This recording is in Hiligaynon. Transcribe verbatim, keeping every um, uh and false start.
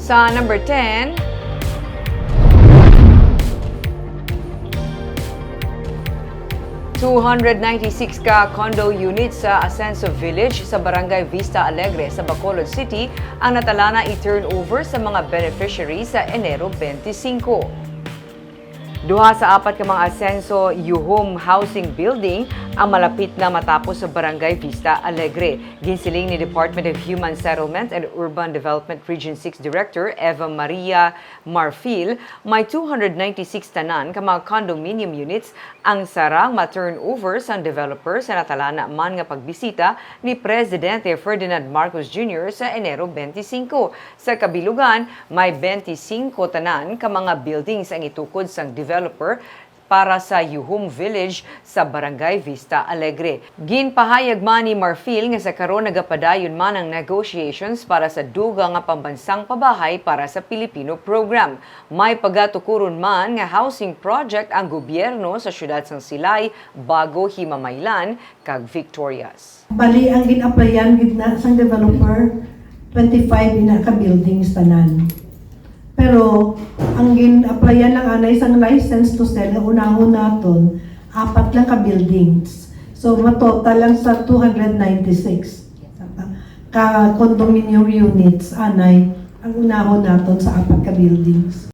Sa number ten, two hundred ninety-six ka condo units sa Asenso Village sa Barangay Vista Alegre sa Bacolod City ang natalana i-turnover sa mga beneficiaries sa Enero twenty-five. Duha sa apat ka mga Asenso Yuhum Housing Building ang malapit na matapos sa Barangay Vista Alegre. Ginsiling ni Department of Human Settlement and Urban Development Region six Director Eva Maria Marfil, may two hundred ninety-six tanan ka mga condominium units ang sarang ma-turnover sang developer sa natalana man nga pagbisita ni Presidente Ferdinand Marcos Junior sa Enero twenty-five. Sa kabilugan, may twenty-five tanan ka mga buildings ang itukod sang developer para sa Yuhum Village sa Barangay Vista Alegre. Ginpahayag man ni Marfil nga sa karon nagapadayon man ang negotiations para sa dugang nga pambansang pabahay para sa Pilipino program. May pagatukuron man nga housing project ang gobyerno sa siyudad sang Silay, Bago, Himamaylan, kag Victorias. Bali, ang gin-applyan gid na sang developer, twenty-five ina ka buildings tanan. Pero ang gin-applyan lang anay sang license to sell nga unahon naton, apat lang ka buildings. So, matotal lang sa two hundred ninety-six ka condominium units anay ang unahon naton sa apat ka buildings.